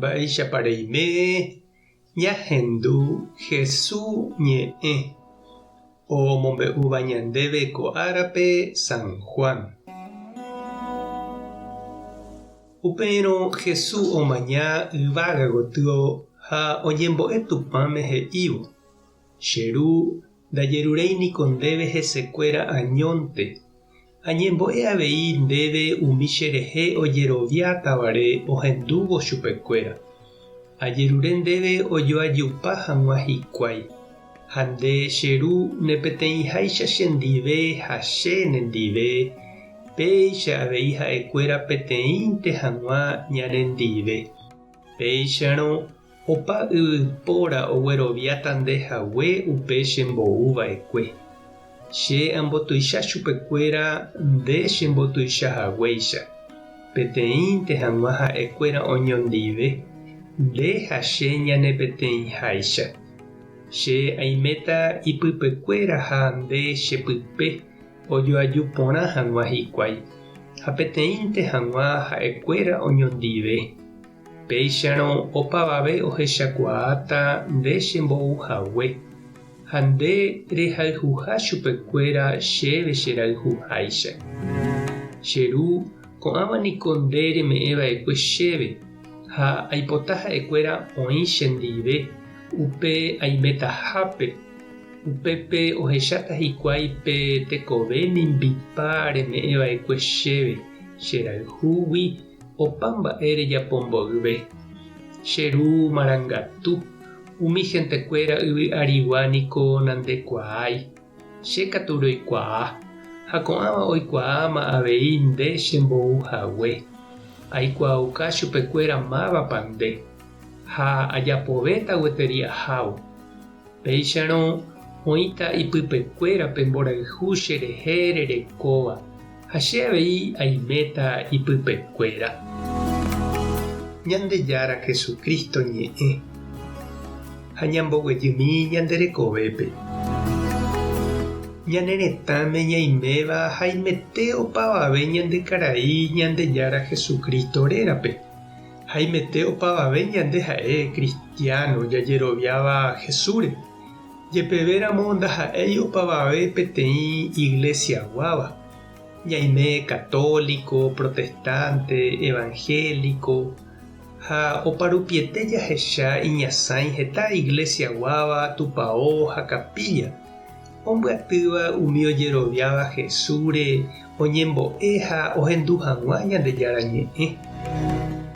Mba'éichapa reime ñahendu Hesu ñe'ẽ omombe'úva ñandéve ko árape San Juan. Upérõ Hesu omaña yvága gotyo ha oñembo'e Tupãme he'ívo, Che Ru, ndajeruréi niko ndéve hesekuéra añónte, Añembo'e avei ndéve umi cherehe ojeroviátavare ohendúvo chupekuéra. Ajerure ndéve ojoajupa hag̃ua hikuái, ha nde, che Ru, ne peteĩháicha chendive ha che nendive, péicha avei ha'ekuéra peteĩnte hag̃ua ñanendive. Péicharõ, opa yvypóra ogueroviáta nde hague upe chembou va'ekue. Che ambotuicha chupekuéra nde chembotuicha haguéicha, peteĩnte hag̃ua ha'ekuéra oñondive, nde ha che ñane peteĩháicha. Che aiméta ipypekuéra ha nde chepype ojoaju porã hag̃ua hikuái, ha peteĩnte hag̃ua ha'ekuéra oñondive. Péicharõ opavave ohechakuaáta nde chembou hague, ha nde rehayhuha chupekuéra chéve cherayhuháicha. Che Ru, ko'ãva niko nde reme'ẽ va'ekue chéve, ha aipota ha'ekuéra oĩ chendive upe aimetahápe, upépe ohecháta hikuái pe tekove mimbipa reme'ẽ va'ekue chéve cherayhúgui Opa mba'e rejapo mboyve. Che Ru marangatu, umi hentekuéra yvy arigua niko nandekuaái, che katu roikuaa, ha ko'ãva oikuaáma avei nde chembou hague. Aikuaauka chupekuéra mávapa nde, ha ajapovéta gueteri ahávo. Péicharõ oĩta ipypekuéra pe mborayhu cherehe rerekóva, ha che avei aiméta ipypekuéra. Ñandejára Jesucristo ñe'ẽ ha ñamboguejymi ñande rekovépe. Ñane retãme ñaiméva haimete opavave ñande karai Ñandejára Jesucristo rérape. Haimete opavave ñande ha'e kristiáno jajeroviáva Jesúsre, jepevéramo ndaha'éi opavave peteĩ iglesiaguáva, ñaime católico, protestante, evangélico, ha oparupiete jahecha iñasãi heta iglesiaguáva, tupao ha capilla, ombyatýva umi ojeroviáva Jesúsre oñembo'e ha ohendu hag̃ua Ñandejára Ñe'ẽ.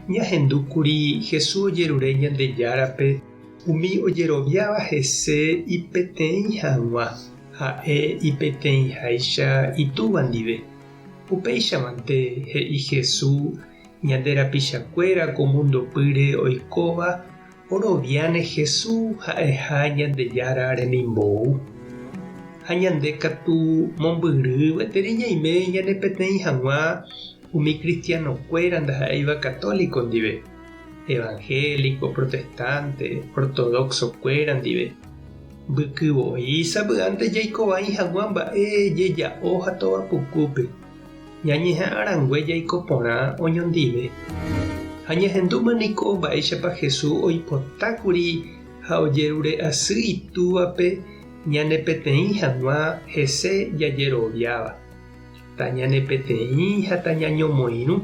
Ñahendúkuri Jesús ojerure Ñandejárape umi ojeroviáva hese ipeteĩ hag̃ua, ha'e ipeteĩháicha Itúva ndive. Upéichamante he'i Jesús ñande rapichakuéra ko mundopýre oikóva Oroviáne Hesu ha'eha Ñandejára remimbou. Ha ñande katu mombyry gueteri ñaime ñane peteĩ hag̃ua umi kristianokuéra ndaha'éiva católico ndive, evangélico, protestante, ortodoxo-kuéra ndive. Mbyky voi sapy'ánte jaikovai hag̃ua mba'e jeja'o ha tova pukúpe. Ñañeha'ã rangue jaiko porã oñondive. Ha ñahendúma niko mba'éichapa Jesús oipota kuri ha ojerure asy Itúvape ñanepeteĩ hag̃ua hese jajeroviáva. Tañanepeteĩ ha tañañomoirũ,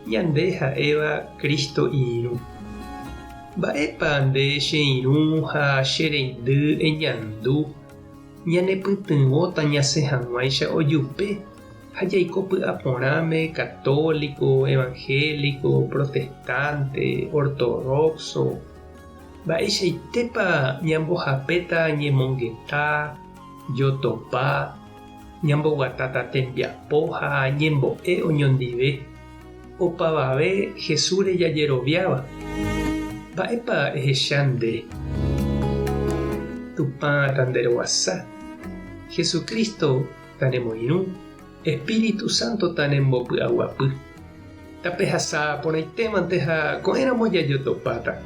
ñande ha'éva Cristo irũ. Mba'épa nde che irũ ha che reindy eñandu ñanepytyvõta ñasẽ hag̃uáicha ojupe ha jaiko py'aporãme católico, evangélico, protestante, ortodoxo. Mba'eichaitépa ñambohapéta ñemongeta, jotopa, ñamboguatáta tembiapo ha ñembo'e oñondive, opavave Jesúsre jajeroviáva. Mba'épa ehecha nde? Tupã tanderovasa. Jesucristo tanemoirũ, Espíritu Santo tanembopy'aguapy. Tapehasa porãitémante ha ko'ẽramo jajotopáta.